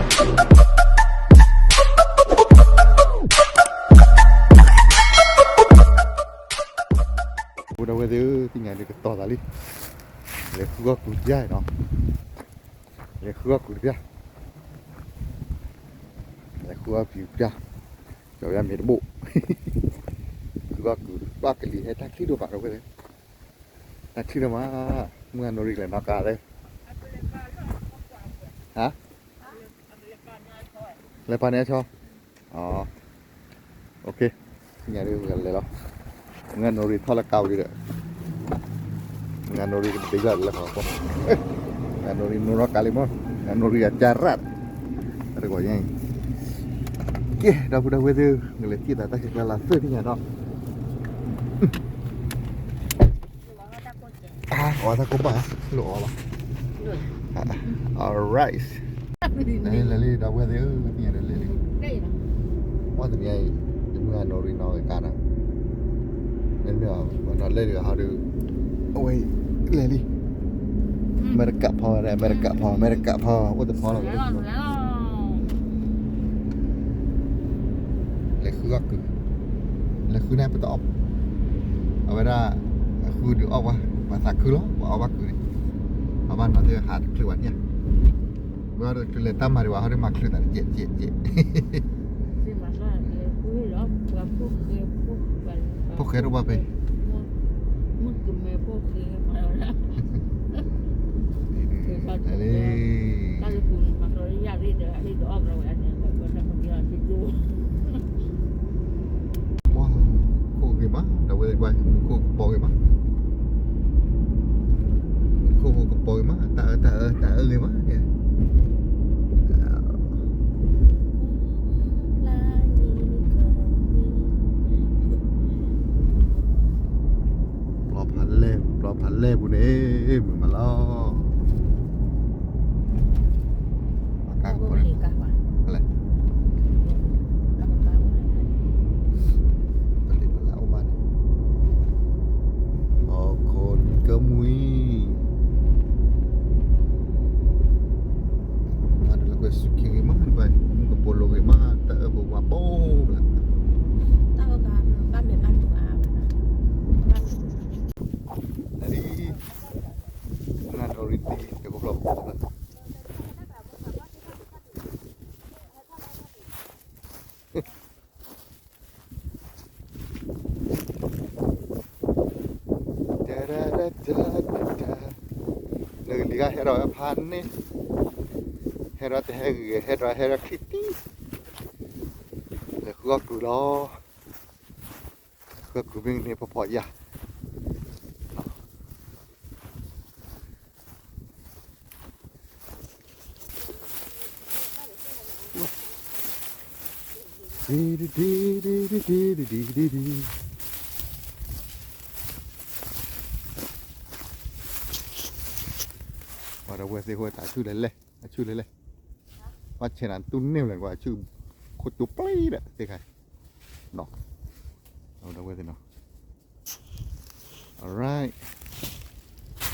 ဒီပုၢ်ဒီဝဲၢ်သ့ၣ်ဧၢ, သ့ၣ်ညါဒုးကတီၤသးလံ, လဲၤဃုအီၣ်ကုၤတပျၢ်နီၤ, လဲၤဃုအီၣ်ကုၤတပျၢ်, လဲၤဃုအီၣ်ကုၤတပျၢ်, ကၠီၤယါမ့ၢ်တဘိၣ်, ဃုအီၣ်ကုၤ ဘၣ်ကလံၤဟဲတၢ်ချံဒိၣ်မး ဒီပုၢ်ဒီဝဲၢ်သ့ၣ်, တၢ်ချံဒိၣ်မး, မုၢ်ဂၤနီၢ်ရံၣ်ကလဲၤနီၣ်ကါသ့, ဟါ လဲၤပာ်န့ၢ်အဆီ, သ့ၣ်ညါဒုး မုၢ်ဂၤလဲၤလီၤ, မုၢ်ဂၤနီၢ်ရံၣ်ထီၣ်လၢကါဝံၤဒီး, မုၢ်ဂၤနီၢ်ရံၣ်ကတဘ့ၣ်လၢလၢခီ, မုၢ်ဂၤနီၢ်ရံၣ်နီၢ်ထီၣ်ကါလံမး, မုၢ်ဂၤနီၢ်ရံၣ်အကၢ်ရၣ်, တၢ်တဂီၤညါအံၤ, ကဲ ဒီပုၢ်ဒီဝဲၢ်သ့ၣ်ဧၢ, ကလဲၤထံၣ်သးတၢ်ဆဲးကျၢလၢသ့ၣ်ညါနီၤ အီၣ်တၢ်ကိၢ်ဘၣ်, လိၣ်အီၣ်လီၤ, alright, လဲၤလံ လဲၤလံ ဒီပုၢ်ဝဲၢ်သ့ၣ်ဧၢ, သ့ၣ်ညါဒီးလဲၤလံ, ဝဲတနံၤအံၤ ယမုၢ်ဂၤနီၢ်ရံၣ်နီၢ်ဂ့ၤကါနီၤ, မ့မ့ၢ်အီၤ ပှၤနီၢ်လဲၣ်တဂၤဟီဒီး, အဝဲ လဲၤလံ, အမဲရကၤဖီဝဲဒၣ် အမဲရကၤဖီ အမဲရကၤဖီ အိၣ်တဖီလီၤ လဲၤဃုအီၣ်ကုၤ, လဲၤဃုန့ၣ်ပတအီၣ်, အဝဲဒၣ် အဃုဒုးအီၣ်ပှၤ, ပှၤသးခုလီၤ ပှၤအီၣ်ဘၣ်ကုၤန့ၣ်, အဘၣ်နီၤသ့ၣ်ဟးတချုးဝဲန့ၣ်, ဝဲဒၣ်တုၤလဲၤတၢ်မၤဒံးဘၣ်ဟီဒီးမၤချုးသးတကဲးကဲးကဲး ဖိၣ်ဃဲတအိၣ်ဘၣ်ဖဲ, လၢလံ, ခိၣ်ဂ့ၤမး ဒီပုၢ်ဝဲၢ်သ့ၣ်, မူခိၣ်ကပီၤဂ့ၤမး, မူခိၣ်ကပီၤဂ့ၤမး တၢ်အၢ တၢ်အၢ တၢ်အၢဂ့ၤမးန့ၣ် ပျီဖးလဲၢ် ပျီဖးလဲၢ်ပူၤန့ၣ် မုာ်မးလီၤ. ပကလဲၣ်, ပလ့ပလးအိၣ်မးန့ၣ်, ဟီၣ်ခိၣ်နံၤကမွံ, မၤတလၢကွဲးစူးက့ဂ့ၤမး, မူကပိာ်လိာ်ဂ့ၤမး တၢ်အၢပူၤဝးပိာ်ဘျး, တၢ်အၢဘၣ်မ့ၢ်ဘၣ်နူၤအါ, အံၤ, နၢ်နီၣ်ရံၣ်တံၢ် တကဖျီၣ်ပကဖျီၣ် နဂလံၤဂၤဟဲဒီးဝဲဖးန့ၣ်, ဟဲဒီးတဟဲဂ့ၤ ဟဲဒီးဟဲဒီးချံတံၢ်, လဲၤဃုအီၣ်ကုၤလီၤ, ဃုအီၣ်ကုၤမ့ၢ်န့ၣ်ဖီဖီယၢ် ပှၤဒီပုၢ်ဝဲၢ်သ့ၣ်ဃိတၢ်ဆူၣ်လဲၣ်လဲၣ်, အဆူၣ်လဲၣ်လဲၣ်, ဘၣ်ဆဲးနၤတူၢ်န့ၢ်လဲၣ်ကွၢ် အဆူၣ်ခိၣ်တူာ်ပျံၤဒီးသ့ၣ်ခါ, ဒီပုၢ်ဝဲၢ်သ့ၣ်နီၤ, alright,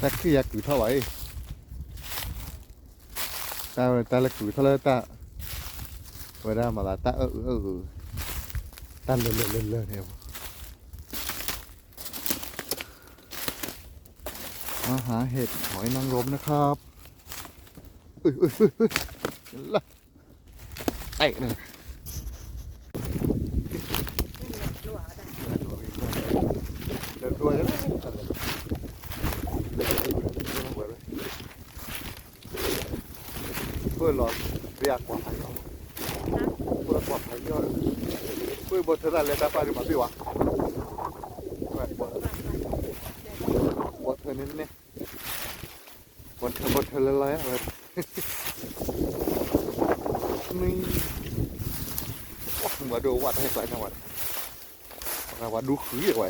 တၢ်ချံၣ်ယၤကုၤထီၣ်ဘၣ်အံၤ, တၢ်လၢကုၤထီၣ်လၢတၢ်, ဝဲဒၣ်မၤသးတၢ်အၢအုအၢအု, တၢ်လၢာ်လၢာ်လၢာ်လၢာ်န့ၣ် อาหารเห็ดหอยนางรมนะครับ လၢ အဲၣ်န့ၣ် ပၢၢ်လီၤ ဘၣ်ကွၢ်ဖးယီၢ်, ပၢၢ်ကွၢ်ဖးယီၢ်, ပၢၢ်ဘီထၢသၣ်လဲၤတၢ်ပာ်ဒံးမၤဘ့ၣ်ဝဲ, ဘီထၢန့ၣ်န့ၣ် ဘီထၢ ဘီထၢလၢလၢဝဲ, မ့ၢ် ပှၤဒိၣ်ဝဲတၢ်ဟဲကျါညါဝဲ, ပှၤဒူဃုာ်ဝဲ,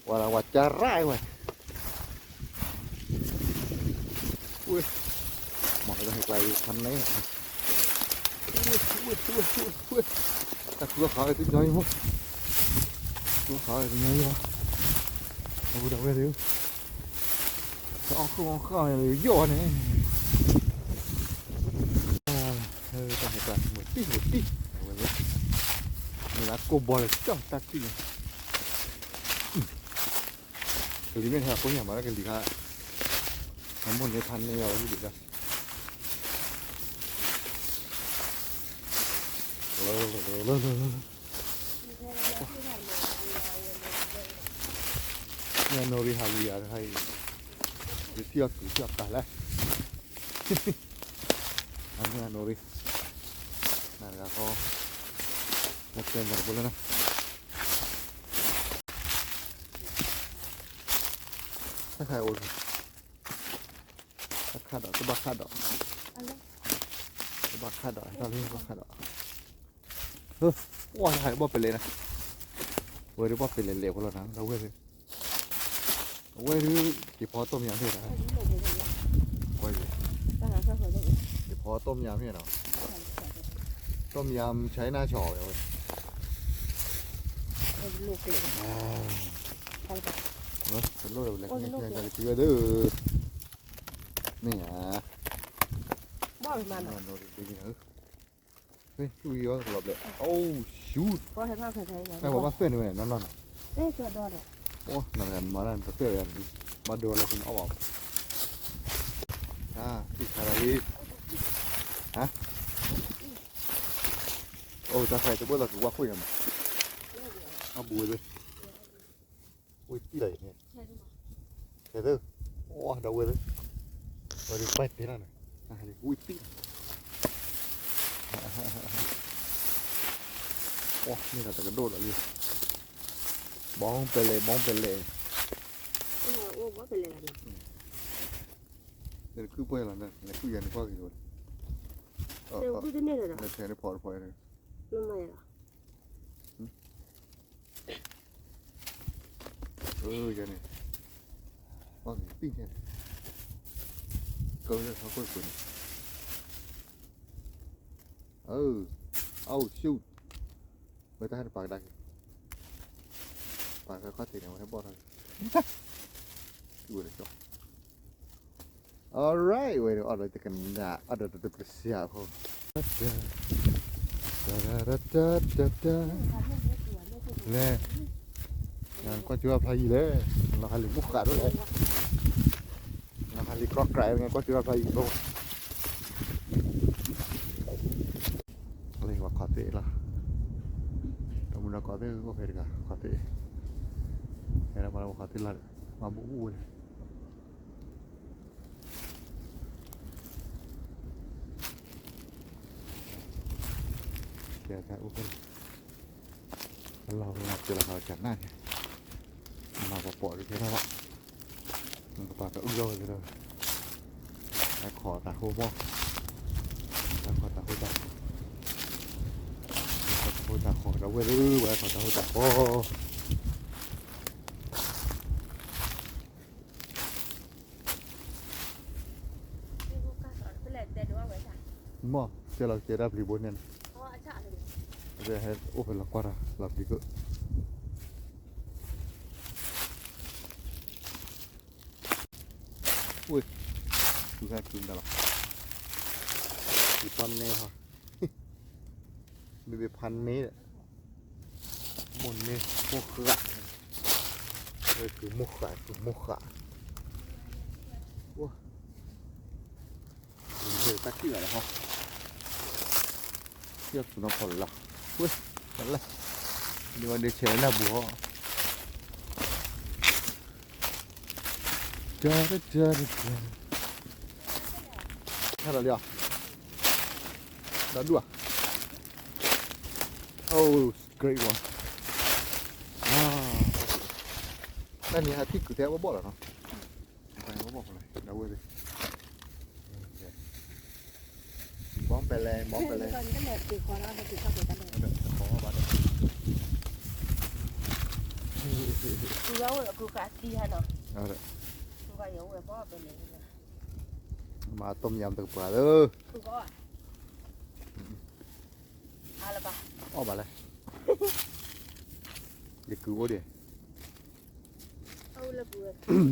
ပှၤဝဲကၢ်ရၢ်ဝဲ, ဝဲ, မၤတၢ်ဟဲကျါဖးန့ၣ်, ဝဲ, ဝဲ, ဝဲ, ဝဲ, တၢ်ဃုအီၣ်ဃာ်ဝဲတညီယီၤ, ဃုအီၣ်ဃာ်ဝဲတညီယီၤ, အဝဲဒၣ်ဝဲဒၣ်, တၢ်အီၣ်ဃုအီၣ်ဃာ်န့ၣ် ယီၤန့ၣ် မိၢ်တံၢ်မိၢ်တံၢ်, အဝဲ မ့ၢ်လၢကိၢ်ဘီလၢကၠီၣ်တၢ်ထံၣ်န့ၣ်, ကလံၤမ့ၢ်ဟဲကိၢ်ညၣ်မးလၢကလံၤခါ, အမိၢ်န့ၣ်ဖးန့ၢ်အီၤဒ်ဒၣ်, မ့ၢ်အနိရံဟးဂီၤယၤတခါအံၤ, ယထံၣ်အီၤကုၤထံၣ်အီၤကၤလဲၣ်, အမ့ၢ်အနိရံ, နတဂၤဃီ, နတဲမၤတဘိလၢန တၢ်ခါအိၣ်, တၢ်ခါဒီး တဘၣ်ခါဒီး, တဘၣ်ခါဒီး တၢ်လၢဘၣ်ခါဒီး, ဝဲတၢ်ခါဘီၣ်ပလဲၤနၤ, ဝဲဒၣ်ဘီၣ်ပလဲၤလဲၤဖိလီၤနၤ ဒီးဝဲ အဝဲဒၣ် က့ၤဖီအီၣ်တၢ်မံၤမ့ၢ်ဒီး, က့ၤဖီအီၣ်တၢ်မံၤမ့ၢ်နီၤ, တၢ်မံၤ China ဆီဝဲ, တလိၣ်ဝဲလဲၤ ကဝဲဒၣ်, မ့ၢ်ဧါ, ဘီၣ်မၤနီၤ မ့ၢ် သူၣ်အံၤအီၤကလီၤဘျဲး, oh shoot, ပှၤဘၣ်သွဲၣ်န့ၣ်ဝဲနီၢ်နီၢ်နီၤ, အိၣ်နမၤတၢ်တသွဲၣ်ဝဲ, ဘၣ်ဒိလၢခုနအီၣ်ဘၣ်, အံၤခါလံ, ဟါ, အိၣ်တၢ်ခါတဘိလီၤကဝၢ်ခိၣ်ညါမး, အဘူးဝဲသ့ၣ် ဝံၤတံၢ်လီၤအံၤန့ၣ်, ခဲသ့ၣ်, အိၣ်ဒီးဝဲသ့ၣ်, ဝဲဒၣ်ပၢ်တဲလီၤန့ၣ်, ဝံၤတံၢ်လီၤ, အိၣ်မ့ၢ်ဒီးတကဒိၣ်ဒီးလံ, ဘီပလဲၤ ဘီပလဲၤ, အိၣ်ဘီပလဲၤလီၤန့ၣ်, တခုပှဲၤလီၤန့ၣ် နခုယၤန့ၣ်ကွၢ်က့ၤလီၤ, နထဲန့ၣ်ဖီတဖီန့ၣ် မ့ၢ်မၤယၤလီၤ အၢ ယၤန့ၣ်, အီၣ်က့ၤပံၣ်ထဲန့ၣ်, ကၢလၢဟီၣ်ခိၣ်တပူၤန့ၣ်, အၢ, အအိၣ်ဆူၣ်, ဝဲတၢ်ဟဲတပာ်ကဒါက့ၤ, ပာ်ကခီၣ်ထံးန့ၣ် ဝဲဟဲဘီၣ်ထီၣ်က့ၤ, ဝဲတကီ, alright ဝဲအီၣ်ဒီးတကနၣ် အီၣ်ဒီးတပစၢအဃိ လဲၣ်, နကွၢ်ကၠိအဖျါယံၤလဲၣ်, လီၤဟးလံာ်မူဃာ်ဒိၣ်လဲၣ်, လီၤဟးလံာ်ကြီကြး နကွၢ်ကၠိအဖျါယံၤဘိ, လၢပှၤခီၣ်သ့ၣ်လီၤ, တမူဒီးခီၣ်သ့ၣ်အိၣ်ဖဲတဂၤ ခီၣ်သ့ၣ်, ဟဲလၢပှၤခီၣ်သ့ၣ်လီၤ, မၤဘူၣ်အိၣ်ဝဲန့ၣ် ကဲတၢ်အိၣ်ဖဲန့ၣ်, အလီၢ်ဝဲကဲလီၤဃာ်ကနၣ်န့ၣ်, မၤပှၤပိာ်ဒုးကဲထီၣ်ဘၣ်, နကပာ်ကအုၣ်ထီၣ်ဝဲကဲထီၣ်, ဟဲခီၣ်တၢ်ဟိမီၢ်, ဟဲခီၣ်တၢ်ဟိတၢ်ဃီ, ဟဲခီၣ်တၢ်ဟိတၢ်ဃီ ဒီးဝဲသ့ၣ် ဝဲဟဲခီၣ်တၢ်ဟိတၢ်ဃီ မ့ၢ် ကဲလီၤကဲဒၣ်ပျံၤဘိန့ၣ်, အဝဲဟဲအိၣ်ဖဲလီၤကွၢ်တၢ် လီၤပျံၤခိၣ်, ဝ့ၢ်, သူဟဲတုၤဒၣ်လီၤ, ယပှၤနဲဟီ, မ့ၢ်ဘၣ်ဖးန့ၣ်ဒီး, မိၢ်န့ၣ် မိၢ်ဃး, ဝဲကုၤမိၢ်ဃး ကုၤမိၢ်ဃး, အိၣ် တၢ်ထံၣ်ဘၣ်လီၤဟီ, ထံၣ်အီၤသူၣ်နီၤဖီၣ်လီၤ, ဝ့ၢ်, တၢ်လဲၣ်, ဒ်ဝဲဒၣ်ဆဲးနၢ်ပူၤဟီ, တၢ်တၢ်တၢ်တၢ်, ဟဲလီၤလံဧါ, ဒီဒူၣ်ဧါ, oh great one, တၢ်န့ၣ်ဟးထံၣ်ကုၤထဲအဘီၣ်လီၤနီၤ, ဘီၣ်ဖီလာ် ဒီးဝဲသ့ၣ်, ဘီပလဲၤ ဘီပလဲၤ, ဃီဘၣ်ဒီး, မၤต้มยำတကပၤလၢ, အီၣ်ဘၣ်လဲၣ်, ယကုၤအိၣ်ဒံး,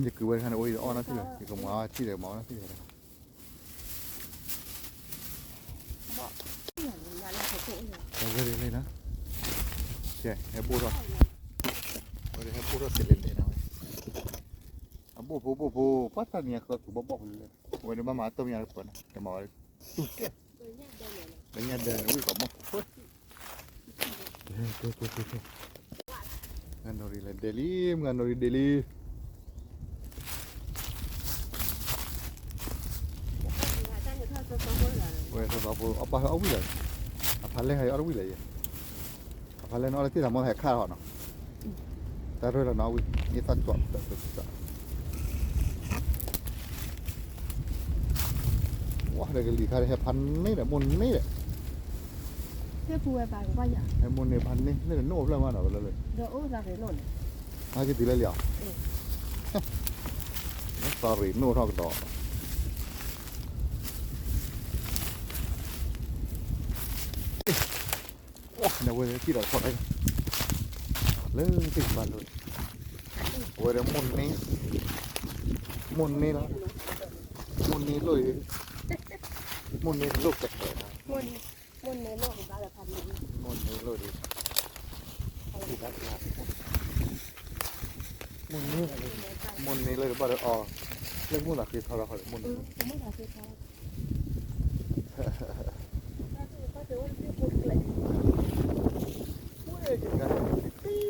ယကုၤဝဲတခါန့ၣ် အိၣ်အီၣ်နီတထံၣ်လၢၤ, ယကမၤအီၣ်ထံၣ်ဒီး မၤအီၣ်နီတထံၣ်လၢၤ, ဘီၣ်, တၢ်ဝဲဒ်လဲၣ်နီၤ, ကဲ ဟဲဘိၣ်ထီၣ်, ဝဲဒ်ဟဲဘိၣ်ထီၣ်စဲးလဲၤလဲၤနီၤဝဲ, အဘိၣ်ဖိဘိၣ်ဖိ, ပှၤတၢ်နံၤအဃၢၤကူးဘီၣ်ဘီၣ်လၢ, အဝဲဒ်ဘၣ်မၤအတီၢ်မ့ၢ်အါတပၢၢ်နီၤ, တမၤဝဲ, လၢညါဒၢန့ၣ်ဝံၣ်ကီးမီၢ်, မုၢ်ဂၤနီၢ်ရံၤလဲၤဒဲးလံ, မုၢ်ဂၤနီၢ်ရံၤဒဲးလံ. ဝဲ စီၤစီၤဖိ အပၢ်ဟဲအီၣ်ဝံၣ်လီၤ, အဖးလဲၢ်ဟဲအီၣ်တဝံၣ်လီၤယဲ, အဖးလဲၢ်န့ၣ်အီၣ်လၢတ့ၢ်သးမီၢ်ဟဲခါထီၣ်နီၤ, တၢ်ရဲၣ်လီၤနီၤဝံၣ်, ယသးကွၢ်, ဝဲဒီးကလံၤခါဒီးဟဲဖးန့ၢ်ဒီး မိၢ်န့ၢ်ဒီး, ဟဲမိၢ်န့ၢ်ဖးန့ၢ် လၢနအိၣ်ဖျၢၣ်မးနီၤ လၢလၢ, ဟဲက့ၤတုၤလၢလံဧါ, သးရ့ၤနိၣ်ထီၣ်ကဒီး နဝဲထံၣ်ဒီးထီၣ်, လၢသ့ၣ်ကပၤလၢ, အဝဲဒီးမိၢ်န့ၢ်, မိၢ်န့ၢ်လီၤ, မိၢ်န့ၢ်လိၣ်, မိၢ်န့ၢ်လိၣ်ကဲး, မိၢ်န့ၢ်လိၣ်ဒီး, မိၢ်န့ၢ်, မိၢ်န့ၢ်လၢတဘၣ်ဒီးအီၤ, လၢမိၢ်သးဃ့ထီလီၤဃီဒီးမိၢ်န့ၢ် တၢ်ချ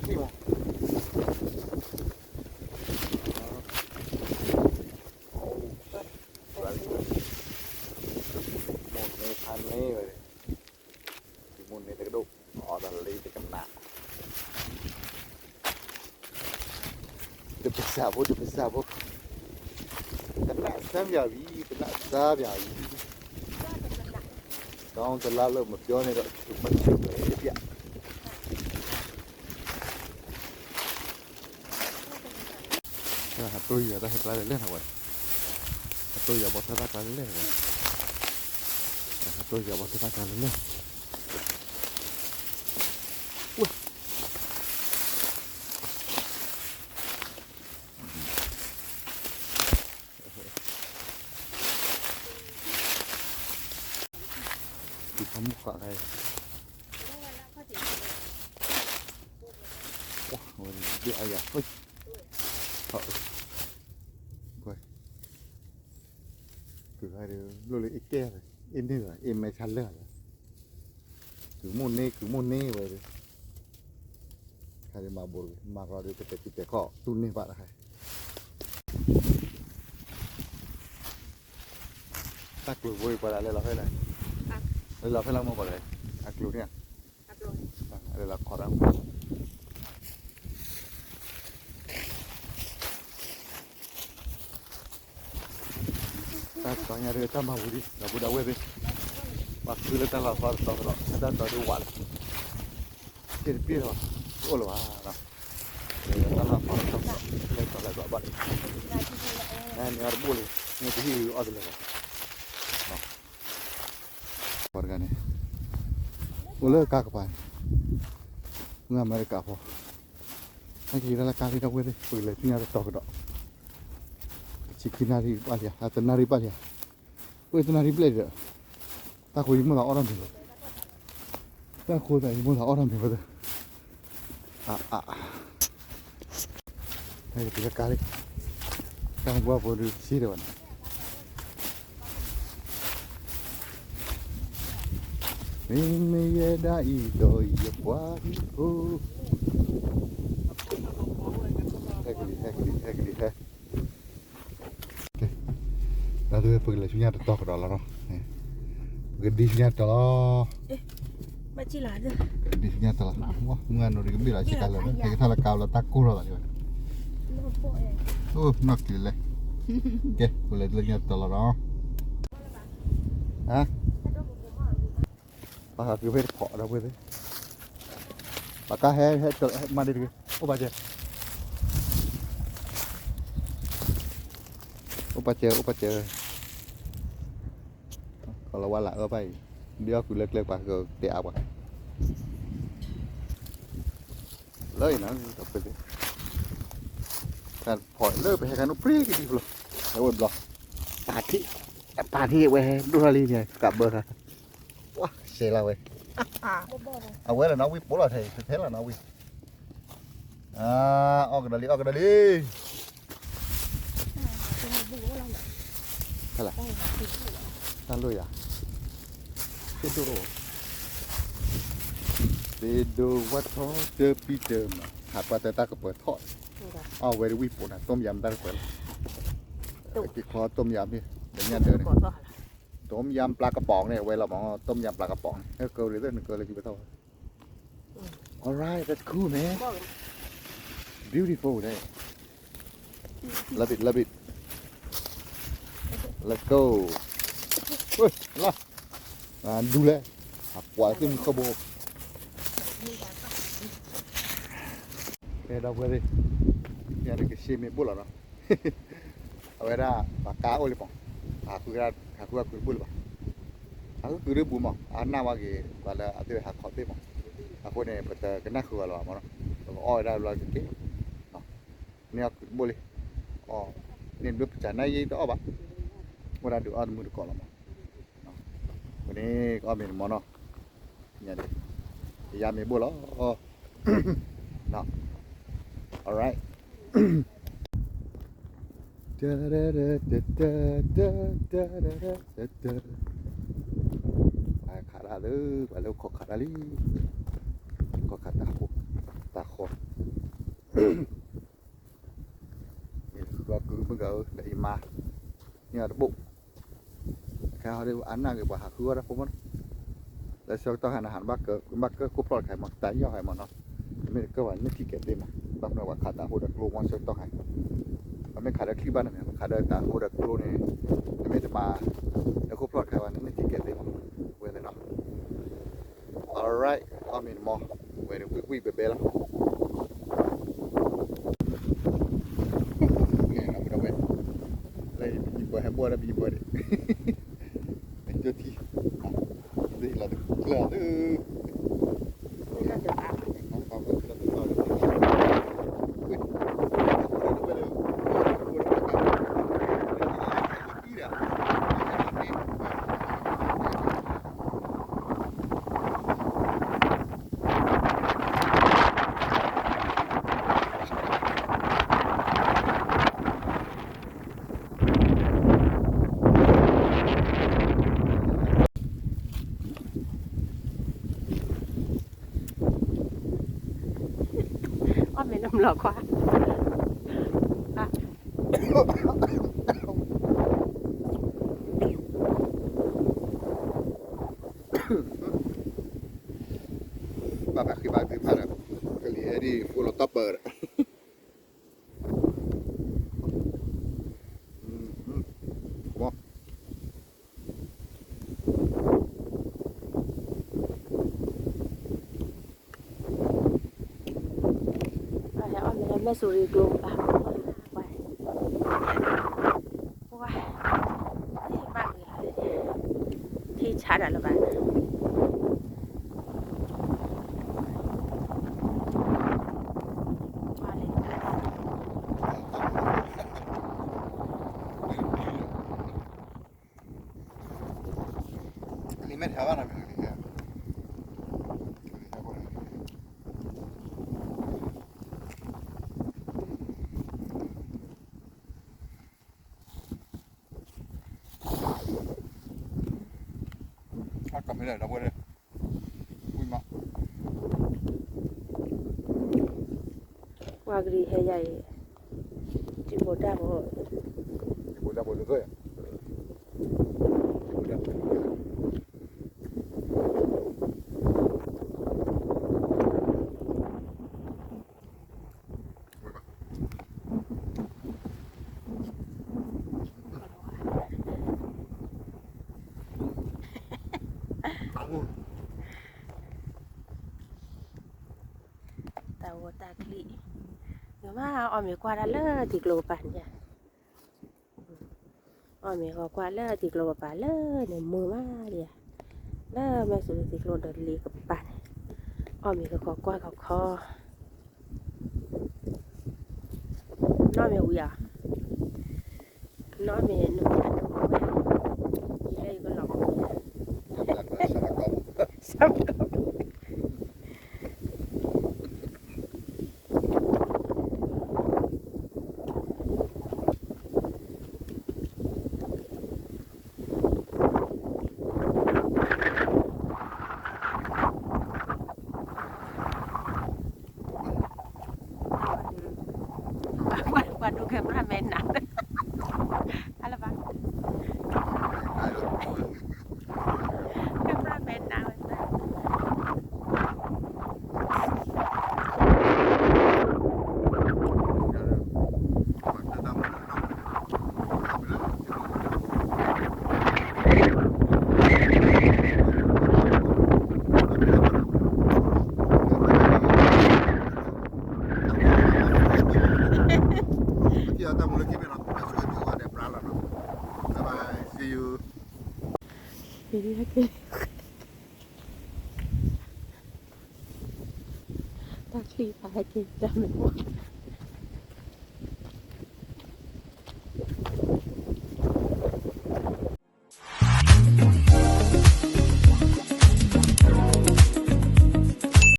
ံၣ်မး, မိၢ်န့ၢ်ဖးန့ၢ်ဝဲ, မိၢ်န့ၢ်တကဒိၣ်, အီၣ်တၢ်လၢတကနၣ် တပစၢ်ဖိ တပစၢ်ဖိ, တနၢ်စၢ်ပၠးဝံၤ တနၢ်စၢ်ပၠးဝံၤ, ကောင်းသလားလို့ မပြောနဲ့တော့ မသိဘူးဗျာ. ဟတိယၤတၢ်ဟဲကျါလဲၣ်လဲၣ်နဝဲ, ဟတိယၤဘီၣ်ထၢတၢ်ကျါလဲၣ်လဲၣ်နဝဲ, ဟတိယၤဘီၣ်ထၢတၢ်ကျါလဲၣ်လဲၣ်. ဒ်အယၤ, ကွၢ်, ကွၢ်, လိၣ်လၢအ့ၣ်ကဲၢ်, အ့ၣ်န့ၢ်လီၤ အ့ၣ်မဲဆါလၢာ်လီၤ, ကုၤမိၢ်န့ၢ် ကုၤမိၢ်န့ၢ်ဝဲ, ခါဒ်မၤဘိးတဂ့ၤ မၤရီဒ်ပတဲာ်ထံတဲာ်ခီၣ် သူၣ်န့ၢ်ဘၣ်တခါ တၢ်ကျိၤဖိအံၤပှၤဒၣ်လဲၤလီၤဖဲလဲၣ်, လဲၤလီၤဖဲလၢမ့ၢ်ပှၤလဲၣ်, အကျိၤန့ၣ်, လဲၤလီၤခီၣ်တၢ်, တၢ်ကီညါဒ်တၢ်မၤဝံၤဒံး ဒီပုၢ်ဒီဝဲၢ်သ့ၣ်, ပှၤခုလၢတၢ်လီၢ်ဖီတတီၤကဒီး တၢ်တီၤဒ်ဝးလီၤ, စ့တပ့ၢ်ဒီး, အိၣ်လၢၤဘၣ်, တၢ်လီၢ်ဖီတတီၤကဒီး လဲၤတီၤလဲၤဘၣ်ဘၣ်လံ, နမ့ၢ်အီၤတဘိၣ်လံ, မ့ၢ်တဟံၣ်အီၤတလဲၤဘၣ် ပှၤတဂၤန့ၣ်, အိၣ်လၢကါကပၤန့ၣ်, မုၢ်အမဲရကၤဖိ, ဟဲက့ၤဒၣ်လၢကါလံဒီပုၢ်ဝဲၢ်သ့ၣ် ပကလဲၤဆူညါတတီၤကဒီး, ဆံခံနၣ်ရံၣ်ဘၣ်လံဧါ, တနၣ်ရံၣ်ဘၣ်လံဧါ, အိၣ်တနၣ်ရံၣ်ဘျဲၣ်ဒီး, တၢ်ဃိယမိၢ်သးအီၣ်ထီၣ်မ့ၤလီၤ, တၢ်ဃိသးယမိၢ်သးအီၣ်ထီၣ်မ့ၤဝဲသ့ၣ်, အါအါ ဟဲက့ၤတုၤလၢကါလံ, တၢ်နကွၢ်ဖိဒုးစ့ဒီးဝဲန့ၣ်, မ့မ့ၢ်ယဲဒၣ်အံၤဒီးယပှၤဟံၣ်ဖိ, ဟဲက့ၤလံ ဟဲက့ၤလံ ဟဲက့ၤလံ ဟဲ ဒီပုၢ်ဝဲၢ် ပကလဲၤဆူညါတတီၤကဒီးလီၤနီၤ, ပကဒံဆူညါတတီၤလီၤ, ပကဒံဆူညါတတီၤလီၤ, မုၢ်ဂၤနီၢ်ရံၤကဘ့ၣ်လီၤဆ့ကၤလၢာ် ဟဲက့ၤထီၣ်လၢကါလီၤတၢ်ကိၢ်ထီၣ်သးလံဝဲ, အိၣ်နီၢ်ကလံၤလဲၣ်, ကဲ ပကလဲၤဆူညါတတီၤလီၤနီၤ, ပှၤဟးက့ၤဖဲတဖီၣ်ဒီပုၢ်ဝဲၢ်သ့ၣ်, ပှၤကါဟဲ ဟဲ မၤဒံးတဂ့ၤ အိၣ်ပာ်စၢၤ, အိၣ်ပာ်စၢၤ အိၣ်ပာ်စၢၤ, ကလီၤဝါလၢအၢဘၣ်အံၤ, ဒ်အီၣ်ကုၤလၢကျဲပှၤကတဲအါပှၤ, လၢအံၤနီၤ ဒီပုၢ်ဝဲၢ်သ့ၣ်, တၢ်ဖီၣ်လၢပဟဲခါန့ၣ် ပြံက့ၤဒံဖျိ, ဟဲဝဲဘျီ, အထံၣ်, ပာ်ထံၣ်ဝဲဒိၣ်ထီၣ်လံန့ၣ် ကးဘၢခါ, ဝါ ရှဲလီၤဝဲ, အဝဲလီၤနီၤ ဝံၣ်ပိာ်လီၤထဲ ထဲလီၤနီၤဝံၣ်, အီၣ်ကဒီးလံ အီၣ်ကဒီးလံ, ဖဲလဲၣ်, တၢ်လိၣ်ယၤ, သ့ၣ်ဒိၣ်, သ့ၣ်ဒိၣ်ဝဲထီၣ်တပံတမး ဟးကွၢ်တၢ်တၢ်ကပၢၤထီၣ်, အီၣ်ဝဲဒၣ်ဝံၣ်ပိာ်န့ၣ် ต้มยำတၢ်ကပၢၤလီၤ, က့ၤခီ ต้มยำန့ၣ် လၢညါဒၢးန့ၣ်, ต้มยำปลากระป๋องန့ၣ် အဝဲလီၤမး ต้มยำปลากระป๋องန့ၣ် ဟဲကၢၤရ့ၣ်သ့ၣ်နကၢၤလၢက့ၤပထီၣ်ဝဲ All right, that's cool, man. Beautiful, man. Love it, love it. Let's go. ဝဲ လီၤ, ဒူလဲၣ်, အကွၢ်သ့ၣ်မုၢ်ခီၣ်ဘိ, ကဲ ဒီပုၢ်ဝဲၢ်သ့ၣ်, ယၤတကဆ့မ့ၢ်ဘိၣ်လီၤနီၤ အဝဲဒၣ် ပှၤကါအိၣ်လံမး, ဟးဃု, ဟးဃုအကုတဘိၣ်လၢၤဘၣ်, ဟးဃုကုတဘိၣ်မး အနၢ်ဝဲက့ၤ ပှၤလၢအသ့ၣ်ဝဲဟးခီသ့ၣ်မး, အဃိန့ၣ် ပတကနၣ်ဃုာ်အီၤလၢၤဘၣ်မးနီၤ, ပကအီၣ်ဝဲဒၣ်လၢကက့ၤ, န့ၢ်အီၣ်ကုတဘိၣ်လံ, အီၣ်, န့ၢ်ဘျုးပစၢ်နၢ်ယ့တအီၣ်ဘၣ်, အိၣ်ဒၣ်ဒုးအီၣ်တမုာ်တကိးလီၤမး, ဝဲန့ၣ် ကအီၣ်မ့ၤတမီၤနီၤ, ညါဒ်, ယၤမ့ၢ်ဘိၣ်လီၤ, နီၤ, all right. ခးဒၣ်လၢ ပှၤလၢခီၣ်ခးဒၣ်လံ, ခီၣ်ခးတၢ်ဃိ, တၢ်ဃီ, မ့ၢ်ဃုအီၣ်ကုမုၢ်ဂၤဧၢ ဒီးအံၤမါ, န့ၢ်အီၤတဘိၣ်, ခဲဟီဒ်အနၢ်ဂ့ၤ ပှၤဟးဃုအီၣ်တၢ်ဖိမးနီၤ, လၢဆၢကတီၢ်ခါန့ၣ် ဟးဘၣ်ကၢ ဘၣ်ကၢခိၣ်ဖျီၣ်တခါမး တၢ်ယီၢ်ခါမးနီၤ, မ့ၢ်တကၢဘၣ်န့ၣ်ထံၣ်ကဲသ့မး, ဘၣ်မနုၤပှၤခးတၢ်ဟိဒီးကျိမး ဆၢကတီၢ်ခါ, ပမ့ၢ်ခးဒီးချံဘၣ်န့ၣ်မ့ၢ် ခးဒီးတၢ်ဟိဒီးကျိန့ၣ်, နမ့ၢ်တမၤ လၢခိၣ်ဖျီၣ်တခါဘၣ်န့ၣ် နထံၣ်ကဲသ့မး, ဝဲသ့ၣ်နီၤ All right, အီၣ်မ့ၤတမီၤ, ဝဲဒၣ်ဝံၣ်ဝံၣ်ဘဲဘဲလီၤ, ဝဲ, လၢယဘၣ်ဟဲဘိၣ်ဒီးပယဘၣ်ဒီး, ကၠိထံ, လၢယလီၤတကျၢၤသု အီၣ်မ့ၤလၢမလီၤခွါ, ဘၣ်ဘၣ်ဃ့ဘၣ်သ့ၣ်တဖၣ်ဒီး ကလံၤဟဲဒ် ဖိလီၤတၢ်ပၢၢ်ဒီး အီၣ်မ့ၤလၢမဲၢ်စူၤရံကျိဘၣ်, ပှၤ, ဘၣ်ဂ့ၤလီၤ, ထံဆးဒၣ်လၢၤဘၣ်, လံာ်မဲထးဘၣ်နီၤ, အကမ့ၢ်လၢဒီပုၢ်ဝဲၢ်, ဝံၣ်မး, ပှၤကလံၤဟဲယၤအံၤ, တံၤဖိတၢ်ဖိ, တံၤဖိတၢ်ဖိတသ့ၣ်, တံၤဖိတၢ်ဖိတသ့ၣ် တၢ်ဂီၤတၢ်ချံ, ယမ့ၢ်အီၣ်မ့ၤကွၢ်ဒၣ်လၢထံကျိကပၤန့ၣ်, အီၣ်မ့ၤဂီၤကွၢ်လၢထံကျိကပၤလၢန့ၣ်မုာ်မးဒံးဧါ, လၢမဲၢ်စူၤထံကျိဒီးလ့ကပၤန့ၣ်, အီၣ်မ့ၤဂီၤကွၢ်ဂီၤခီ, နီၢ်မ့ၢ်ဝံၤဧါ, နီၢ်မ့ၢ်နုာ် တၢ်မူကီၢ် ပှၤဒိးကဲပြၢ်မဲနၤ, အလၢဘၣ်, ကဲပြၢ်မဲနၤဝဲ, တၢ်မူလၢခံမ့ၢ်နီၤ, ဆူအတူၢ်ဝဲဒဲးပြၢ်လီၤနီၤ, bye bye, see you. တၢ်ချံတၢ်ဟဲက့ၤတၢ်မ့ၢ်